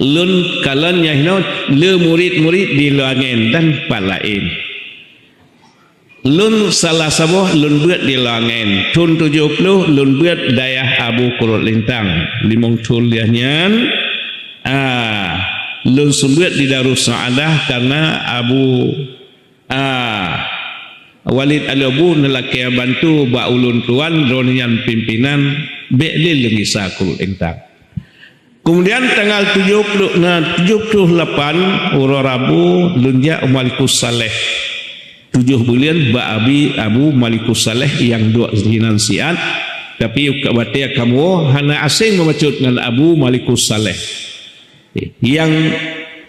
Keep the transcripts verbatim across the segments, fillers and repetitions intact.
Lôn kalon nyang hinoe le murit-murit di Lueng Angén dan pat laén. Lôn salah saboh lôn beuet di Lueng Angén. Thon tujoh ploh lôn beuet dayah Abu Kurut Lintang. Limong thon lheueh nyan, ah, lôn seumeubeuet di Darus Saadah karena Abu, ah, Walid Alwi Abu neulakée bantu bak ulôn tuan, droeneuh nyan pimpinan, bék lé lôn gisa Kurut Lintang. Kemudian tanggal tujoh ploh, na, tujoh ploh lapan uroe Rabu lôn jak u Malikus Saleh. Tujoh buleuen bak Abi, Abu Malikus Saleh nyang duek sinan siat, tapi ka watée kamoe hana aséng meubacut ngon Abu Malikus Saleh. Nyang,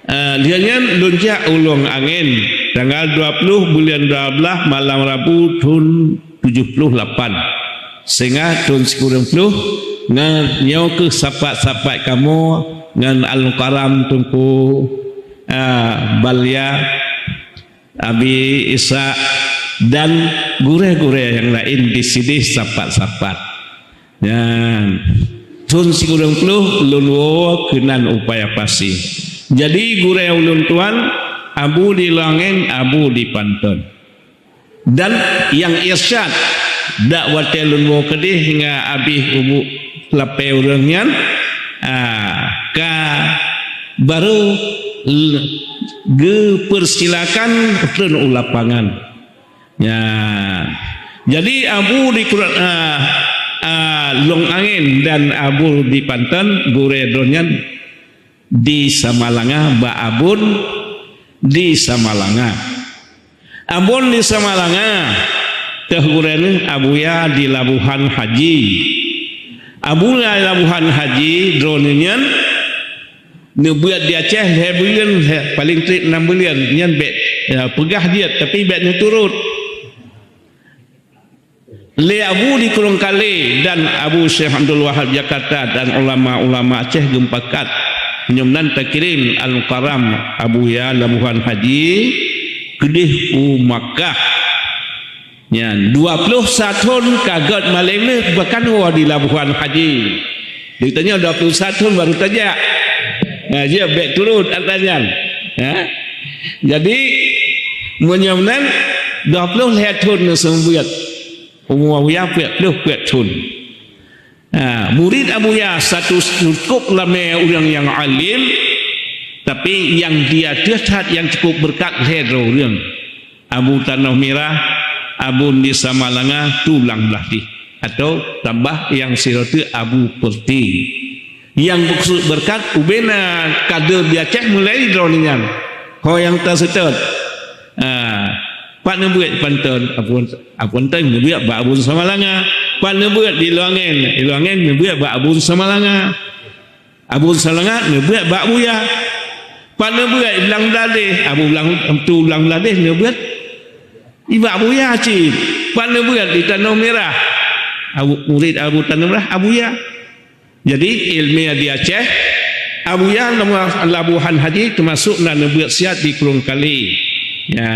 eh, lheueh nyan lôn jak u Lueng Angén tanggal dua ploh buleuen dua belas malam Rabu thon tujoh ploh lapan. Singoh thon sikureueng ploh, ngon nyoe kheueh sapat-sapat kamoe ngon Al-Mukarram Teungku, ah, Balia, Abi Ishak, dan gurée-gurée nyang laén di sideh sapat-sapat. Nyan, thon sikureueng ploh lôn woe keunan u Paya Pasi. Jadi gurée ulôn tuan, Abu di Lueng Angén, Abu di Panton. Dan nyang irsyad, dak watée lôn woe keudeh ngon Abi Abu lapée ureuëng nyan, ah, ka barô l-, geupeursilakan treun u lapangan. Nyan. Jadi Abu di Kru-, ah, ah, Lueng Angén dan Abu di Panton, gurée droeneuh nyan di Samalanga bak Abon di Samalanga. Abon di Samalanga, teuh gurée neuh Abuya di Labuhan Haji. Abuya Labuhan Haji droeneuh nyan neubeuet di Aceh lhée buleuen, lhée, paleng treb nam buleuen, nyan bék, ya, peugah jeuet, tapi bék neuturot. Lé Abu di Krueng Kalé dan Abu Syekh Abdul Wahab Jakarta dan ulama-ulama Aceh geumupakat, nyoe nan takirém Al-Mukarram Abuya Labuhan Haji keudeh u Makkah. Nyan, dua ploh sa thon ka gét malém lé, bahkan woe di Labuhan Haji. Ditanyoe dua ploh sa thon baru tajak. Nah, jeuet bék turot atra nyan. Ha? Jadi, meunyoe meunan, dua ploh lhée thon neuseumeubeuet. Umu Abuya peuet ploh peuet thon. Ha, murit Abuya status cukup ramé ureuëng nyang alim, tapi nyang di ateueh that nyang cukup beureukat lhée droe ureuëng. Abu Tanoh Mirah, Abon di Samalanga, Tulang Blahdeh, atau tambah nyang sidroe teuk Abu Peureuteng. Nyang meukeusut beureukat ubé na kader di Aceh mulai droeneuh nyan. Ho nyang taseutôt. Ah, pat neubeuet Panton, Abon, Abon Teng neubeuet bak Abon Samalanga. Pat neubeuet di Lueng Angén, di Lueng Angén neubeuet bak Abon Samalanga. Abon Samalanga neubeuet bak Abuya. Pat neubeuet Blang Blahdeh, Abu Blang, Tulang Blahdeh neubeuet i bak Abuya cit. Pat neubeuet di Tanoh Mirah, Abu, murit Abu Tanoh Mirah, Abuya. Jadi, iéleumé di Aceh, Abuya Labuhan Haji teumasok na neubeuet siat di Krueng Kalé. Ya.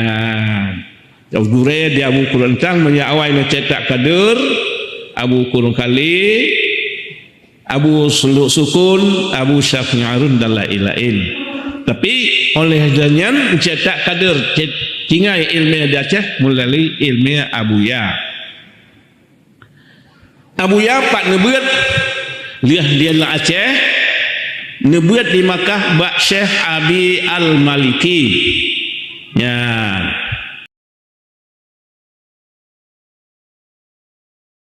Gurée di Abu Krueng Lintang, meunyoe awai neucetak kader, Abu Krueng Kalé, Abu Suluk Sukun, Abu Syaf'i Harun dan laén-laén. Tapi, óh lheueh nyan cetak kader, cet-, tinggai iéleumé di Aceh meulalu iéleumé Abuya. Abuya pat neubeuet lheueh di Aceh, neubeuet di Makkah bak Syekh Abi Al-Maliki.